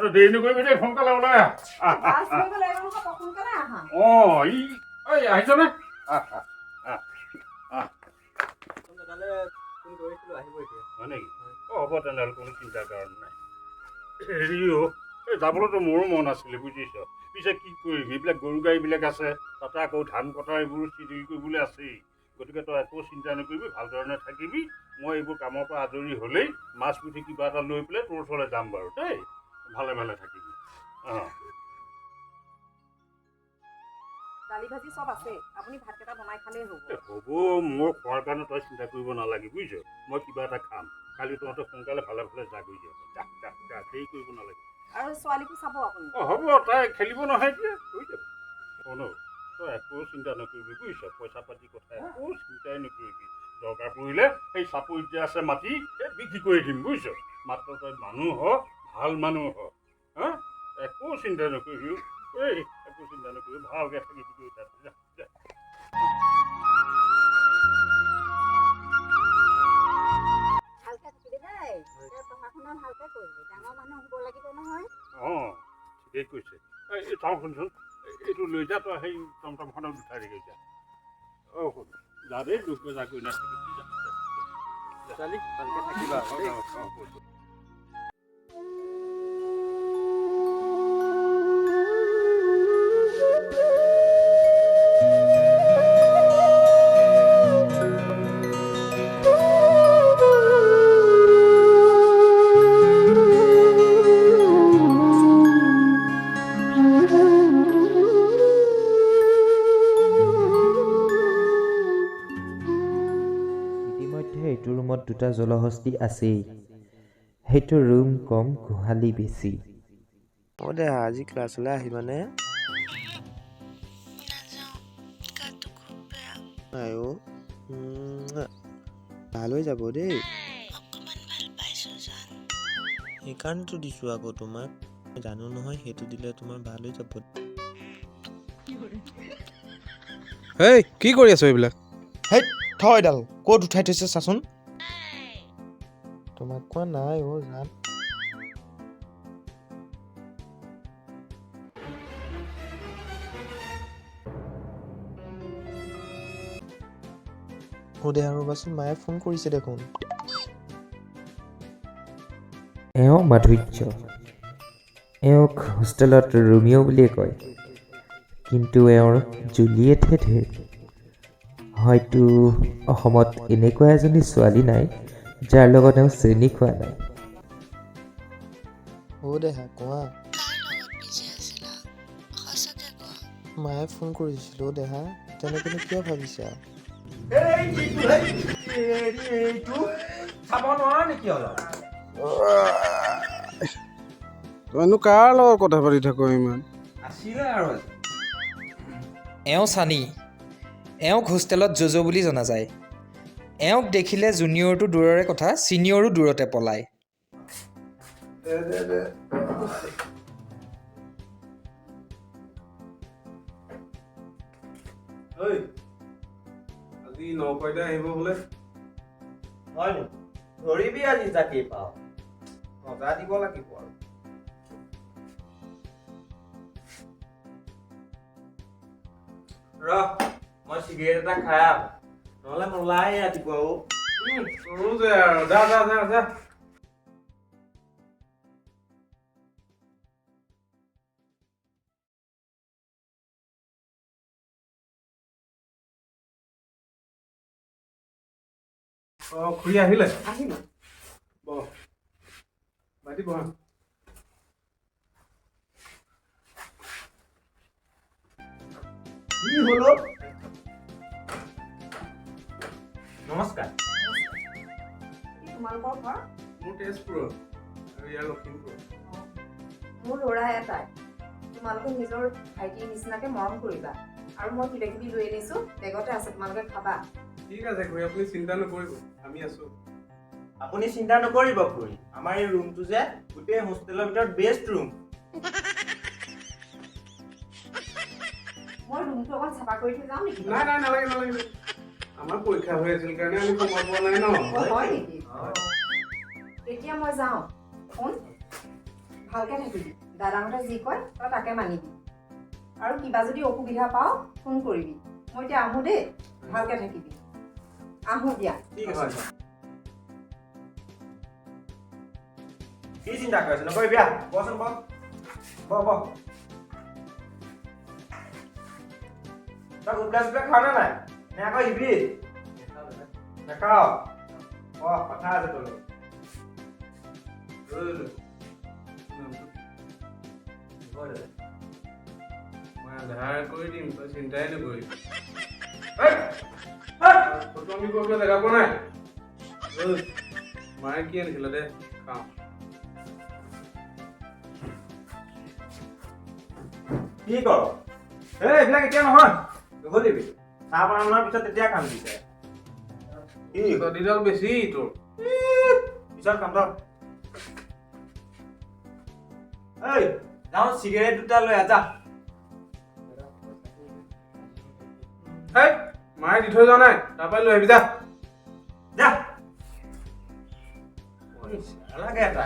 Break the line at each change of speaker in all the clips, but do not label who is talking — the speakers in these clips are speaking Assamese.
তহঁতে দেৰি নকৰিবি দেই, সোনকালে ওলাই আহ। আহ, আহ,
বাছ
আহ।
ধৰিব লাগিব নহয়, তই সোনকালে আহা।
অঁ, ই ঐ আহিছনে? আহ, আহ, আহ, আহ।
দাদালে ফোন কৰিছিলোঁ, আহিব এতিয়া।
হয় নেকি? অঁ, হ'ব তেনেহ'লে, কোনো চিন্তাৰ কাৰণ নাই। হেৰি অ', এই যাবলৈতো মোৰো মন আছিলে বুজিছ। পিছে কি কৰিবি, এইবিলাক গৰু গাড়ীবিলাক আছে, তাতে আকৌ ধান কটা এইবোৰ চিজিল কৰিবলৈ আছেই। গতিকে তই একো চিন্তা নকৰিবি, ভাল ধৰণে থাকিবি। মই এইবোৰ কামৰ পৰা আজৰি হ'লেই মাছ পুঠি কিবা এটা লৈ পেলাই তোৰ ওচৰলৈ যাম বাৰু দেই। ভালে ভালে থাকিবি। অঁ।
দালি ভাজি চব আছে, আপুনি ভাতকেইটা বনাই খালেই হ'ব।
এ, হ'ব, মোৰ খোৱাৰ কাৰণে তই চিন্তা কৰিব নালাগে বুজিছ। মই কিবা এটা খাম। খালি তহঁতে সোনকালে ভালে ভালে যাগৈ যা। যা যা যা, দেৰি কৰিব নালাগে।
আৰু ছোৱালীকো চাব আপুনি।
অঁ, হ'ব, তাই খেলিব নহয় এতিয়া, হৈ যাব। শুন, তই একো চিন্তা নকৰিবি বুজিছ। পইচা পাতিৰ কথা একো চিন্তাই নকৰিবি। দৰকাৰ পৰিলে সেই চাপৰিত যে আছে মাটি, সেই বিক্ৰী কৰি দিম বুজিছ। মাত্ৰ তই মানুহ হ, ভাল মানুহ হ। হা, একো চিন্তা নকৰিবি। এই একো চিন্তা নকৰিবি, ভালকৈ থাকিবি গৈ তাত। যা যা।
ভালকে থাকিবি দেই। তই পঢ়া শুনা ভালকে কৰিবি, ডাঙৰ মানুহ হ'ব লাগিব নহয়।
অঁ, ঠিকেই কৈছে। এই চাওঁ, শুনচোন, এইটো লৈ যা তই, সেই টমটমখনত উঠাই দি যা। অঁ, শুন, যা দেই, দুখ বেজাৰ কৰি নাথাকিবি। যা যা যা।
ছোৱালী, ভালকে থাকিবা
অঁ,
দেই।
অঁ, অঁ, অঁ।
ইতিমধ্যে এইটো ৰুমত দুটা জলহস্তী আছেই। সেইটো ৰুম কম, গোহালি বেছি।
অ' দেহা, আজি ক্লাছলৈ আহিবানে?
নাযাওঁ, গাটো খুব বেয়া।
আই অ', ভাল হৈ যাব দেই।
অকণমান ভাল পাইছোঁ জান।
সেইকাৰণেতো দিছোঁ আকৌ তোমাক। জানো নহয়, সেইটো দিলে তোমাৰ ভাল হৈ যাব।
হেই, কি কৰি আছ এইবিলাক?
হেই, থ এডাল, ক'ত উঠাই থৈছে চাচোন। তোমাক কোৱা নাই অ' জান। অ' দেহা, ৰ'বাচোন, মায়ে ফোন কৰিছে দেখোন।
এওঁ মাধুৰ্য। এওঁক হোষ্টেলত ৰোমিঅ' বুলিয়ে কয়, কিন্তু এওঁৰ জুলিয়েটহে ধেৰ। হয়তো অসমত এনেকুৱা এজনী ছোৱালী নাই যাৰ লগত এওঁ চেনি খোৱা নাই।
অ' দেহা, কোৱা।
কাৰ লগত বিজি আছিলা, সঁচাকে কোৱা।
মায়ে ফোন কৰিছিল অ' দেহা, তেনেকেনো কিয় ভাবিছা?
এইটো চাব নোৱাৰা নেকি অলপ?
তইনো কাৰ লগত কথা পাতি থাক ইমান?
আছিলে আৰু।
এওঁ চানী। এওঁক হোষ্টেলত জজ বুলি জনা যায়। এওঁক দেখিলে জুনিয়ৰটো দূৰৰে কথা, ছিনিয়ৰো দূৰতে পলায়।
দে দে দে।
ঐ, আজি নকইতা আহিব বোলে।
হয় নি? ধৰিবি আজি জাকি পাওঁ, মজা দিব লাগিব আৰু। ৰ, মই চিগাৰেট এটা খাই আহোঁ, নহ'লে নোলায়ে ৰাতিপুৱা অ'।
তোৰো যে আৰু, যা যা যা যা। অঁ, খুৰী আহিলে?
আহিলোঁ।
বহ ভাইটি, বহা।
কি হ'ল অ'? নমস্কাৰ।
এই তোমালোকৰ ঘৰ?
মোৰ তেজপুৰত আৰু ইয়াৰ লখিমপুৰত।
মোৰ ল'ৰা এটাই, তোমালোকে নিজৰ ভাইটিৰ নিচিনাকে মৰম কৰিবা। আৰু মই কিবা কিবি লৈ আনিছোঁ, বেগতে আছে, তোমালোকে খাবা।
ঠিক আছে খুৰী, আপুনি চিন্তা নকৰিব, আমি আছোঁ।
আপুনি চিন্তা নকৰিব খুৰী, আমাৰ এই ৰুমটো যে গোটেই হোষ্টেলৰ ভিতৰত বেষ্ট ৰুম।
মই ৰুমটো অকণ চাফা কৰি থৈ যাওঁ নেকি?
নাই নাই, নালাগে নালাগে। আমাৰ পৰীক্ষা হৈ আছিল কাৰণে আমি সময় পোৱা নাই ন।
অ, হয় নেকি? তেতিয়া মই যাওঁ। শুন, ভালকৈ থাকিবি, দাদাহঁতে যি কয় তই তাকে মানিবি। আৰু কিবা যদি অসুবিধা পাওঁ ফোন কৰিবি। মই এতিয়া আহোঁ দেই, ভালকৈ থাকিবি। আহোঁ দিয়া।
ঠিক আছে। কি চিন্তা কৰিছ? নকৰিবি, আহ বহচোন, বহ বহ বহ। তই গুটখা চুটখা খাৱ নে নাই? নে আকৌ আহিবি? নাখাৱ? বহ, কথা আছে তোৰ লগত।
মই আন্ধাৰ কৰি দিম, তই চিন্তাই নকৰিবি। ফটোমি কৰিবলৈ জেগা পোৱা নাই। মায়ে কি আনিছিলে দে খাওঁ।
কি কৰ? এই এইবিলাক এতিয়া নহয়, নুসুধিবি। চাহ বনাম পিছত তেতিয়া কাম দিছে। কি
তদিডাল বেছি তোৰ।
পিছত কাম থ। এই যাওঁ, চিগাৰেট দুটা লৈ আহ যা।
এই মায়ে দি থৈ যোৱা নাই, তাৰপৰাই লৈ আহিবি যা।
যা। পইচা লাগে এটা।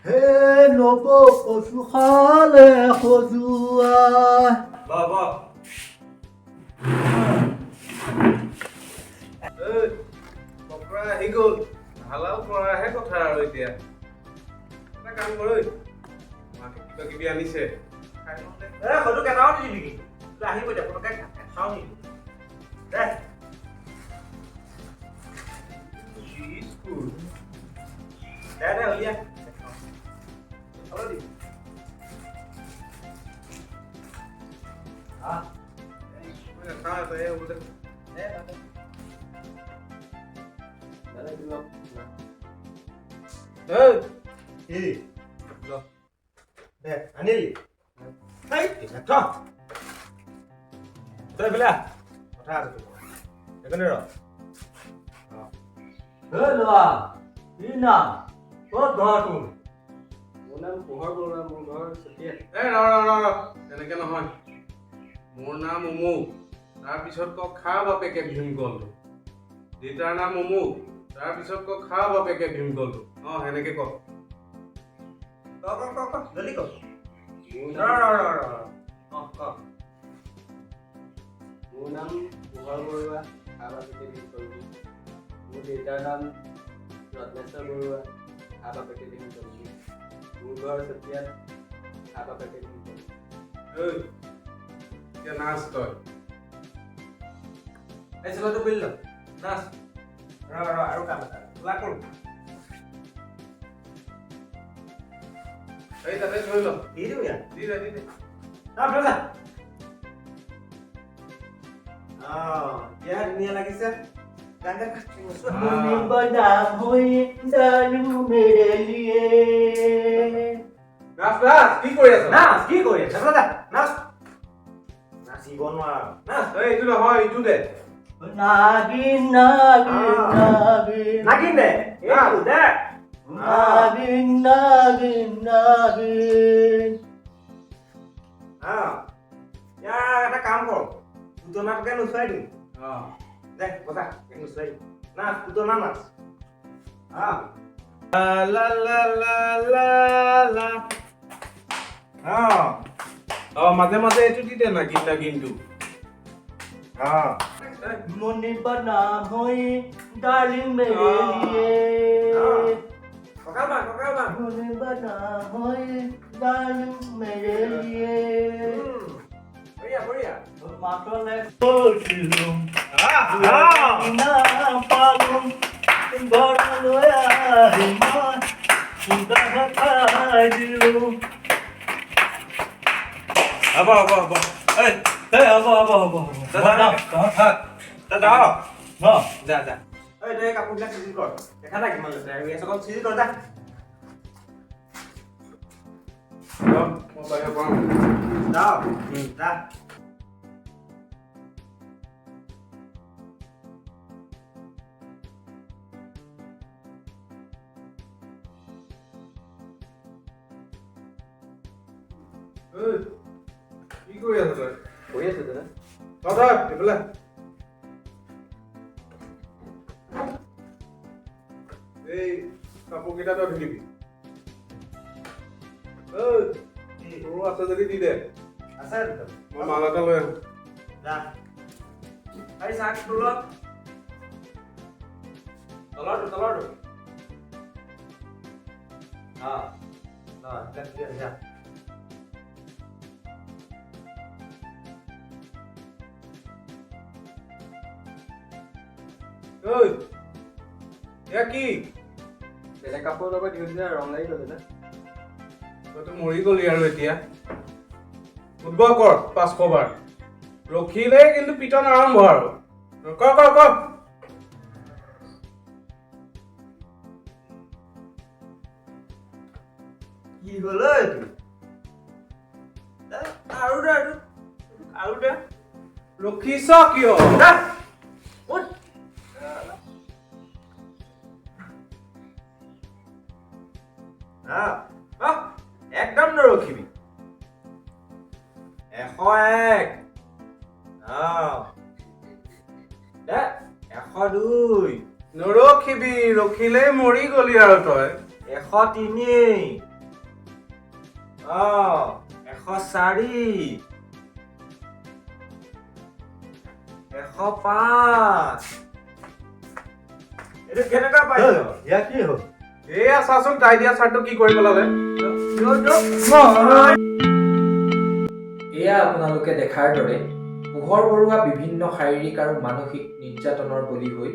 হে নৱ কচুশালে সজোৱা।
বহ বহ।
এই বকৰা আহি গ'ল, হালাল কৰাহে কথা আৰু। এতিয়া এটা কাম কৰ, ঐ মাকে কিবা কিবি আনিছে, খাই লওঁ দে।
এই সৈটো কেইটাও নিদিবি নেকি? তই আহিব এতিয়া, পটককে খাওঁ নেকি? দে।
বিস্কুট
দে দে, উলিয়া। খাব দিবি।
আহ মই নাখাওঁ, তই হ'ব দে।
দে দে।
এই
কি ল দে, আনিলি? এই থ, তই এইফালে আহ, কথা আছে তোৰ লগত। সেইকাৰণে ৰ।
হে ল'ৰা, কি নাম, ক'ত ঘৰ তোৰ?
মোৰ নাম পোহৰ বৰুৱা, মোৰ ঘৰ চতিয়াত।
এই ৰ ৰ ৰ ৰ, তেনেকে নহয়। মোৰ নাম অমুক, তাৰপিছত ক খা বাপেকে ভীমকলটো। দেউতাৰ নাম অমুক, তাৰপিছত ক খা বাপেকে ভীমকলটো। অঁ সেনেকে ক।
ক ক ক ক, জলদি ক।
মোৰ
ৰ
নাম
ৰ ৰ ৰ ৰ। অঁ ক।
মোৰ নাম পোহৰ বৰুৱা, খা বাপেকে ভীমকলটো। মোৰ দেউতাৰ নাম ৰত্নেশ্বৰ বৰুৱা, খা বাপেকে ভীমকলটো। মোৰ ঘৰ চতিয়াত, খা বাপেকে ভীমকলটো।
ঐ এতিয়া নাচ তই।
এই চোলাটো খুলি ল, নাচ। ৰ ৰ, আৰু কাম এটা তোলা কৰোঁ।
এই তাতে থৈ ল।
দি দিওঁ ইয়াত।
দি দে দি দে।
যা থৈ যা। অঁ এতিয়া ধুনীয়া লাগিছে। গান গা, নচোৱা।
मुनि बना हुई दारू मेरे लिए।
নাচ নাচ, কি কৰি আছ?
নাচ, কি কৰি আছ? যা নাচ। নাচিব নোৱাৰ, নাচ।
এই এইটো নহয়, এইটো দে।
नागिन नागिन नागिन।
নাগিন দে, এইটো দে।
নাগিন নাগিন নাগিন।
অঁ ইয়াৰ এটা কাম কৰ, পুতনাটোকে নচুৱাই দিওঁ।
অঁ
দে বজা, নচুৱাই দিওঁ। নাচ, পুতনা নাচ। অঁ
লা লা লা লা লা।
অঁ
অঁ মাজে মাজে এইটো দি দে, নাগিন নাগিনটো।
অঁ
मुनि बना हुई डार्लिंग मेरे लिए।
কঁকাল ভাঙ, কঁকাল ভাঙ।
मुनि बना हुई डार्लिंग मेरे लिए।
বঢ়িয়া বঢ়িয়া।
মাতলে কৈছিলো নাপালো, ঘৰলৈ আহি মই কিবা খাই দিলো।
হ'ব হ'ব হ'ব। এই
এই হ'ব হ'ব হ'ব হ'ব।
যা, যা।
তহঁত থাক।
যা যা।
ন
যা যা। এই তই কাপোৰবিলাক চিজিল কৰ, দেখা নাই কিমান লেতেৰা হৈ আছে, অকণ চিজিল কৰ যা।
মই বাহিৰৰ পৰা
যা যা।
ঐ কি কৰি আছ তই?
বহি আছো দাদা।
তই থাক এইফালে। এই কাপোৰকেইটা তই ধুই দিবি। তোৰো আছে যদি দি দে।
আছে,
মই মাল এটা লৈ আহোঁ।
যা। এই চাৰ্ট তোলত, তলৰটো, তলৰটো। অঁ, যা।
ঐ, এয়া কি?
বেলেগ কাপোৰৰ লগত ইউজ যে ৰং লাগি গ'ল দাদা।
তইতো মৰি গ'লি আৰু এতিয়া। ফুটবল কৰ 500 বাৰ, ৰখিলেই কিন্তু পিটন আৰম্ভ আৰু। কৰ কৰ কৰ।
কি হ'ল ঐ এইটো? আৰু দে, এইটো আৰু দে।
ৰখিছ কিয়?
একদম নৰখিবি। 101, 102।
নৰখিবি, ৰখিলেই মৰি গ'লি আৰু তই।
103, 104, 105। এইটো কেনেকুৱা পাইছ? ইয়াত কি হ'ল?
এয়া চাচোন, তাই দিয়া চাৰ্টটো কি কৰি পেলালে।
এয়া আপোনালোকে দেখাৰ দৰে পোহৰ বৰুৱা বিভিন্ন শাৰীৰিক আৰু মানসিক নিৰ্যাতনৰ বলি হৈ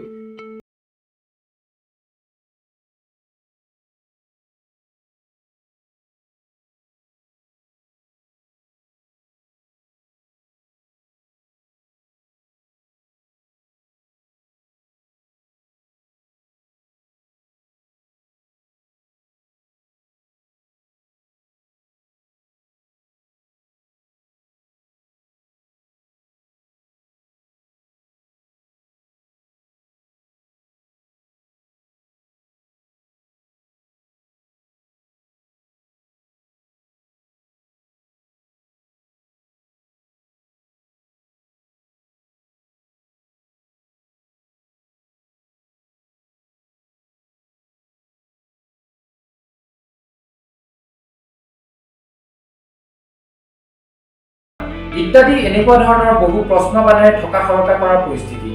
ইত্যাদি এনেকুৱা ধৰণৰ বহু প্ৰশ্নবাণেৰে থকা সৰকা কৰা পৰিস্থিতি।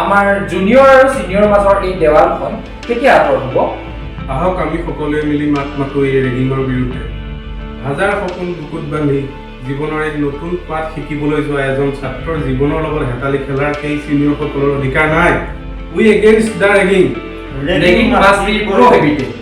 আমাৰ জুনিয়ৰ আৰু ছিনিয়ৰ মাজৰ এই দেৱালখন কেতিয়া আঁতৰ হ'ব?
আহক আমি সকলোৱে মিলি মাত মাতো এই ৰেগিঙৰ বিৰুদ্ধে। হাজাৰ সপোন বুকুত বান্ধি জীৱনৰ এক নতুন পাঠ শিকিবলৈ যোৱা এজন ছাত্ৰৰ জীৱনৰ লগত হেতালি খেলাৰ সেই ছিনিয়ৰসকলৰ অধিকাৰ নাই। We against the ragging.
Ragging must be prohibited.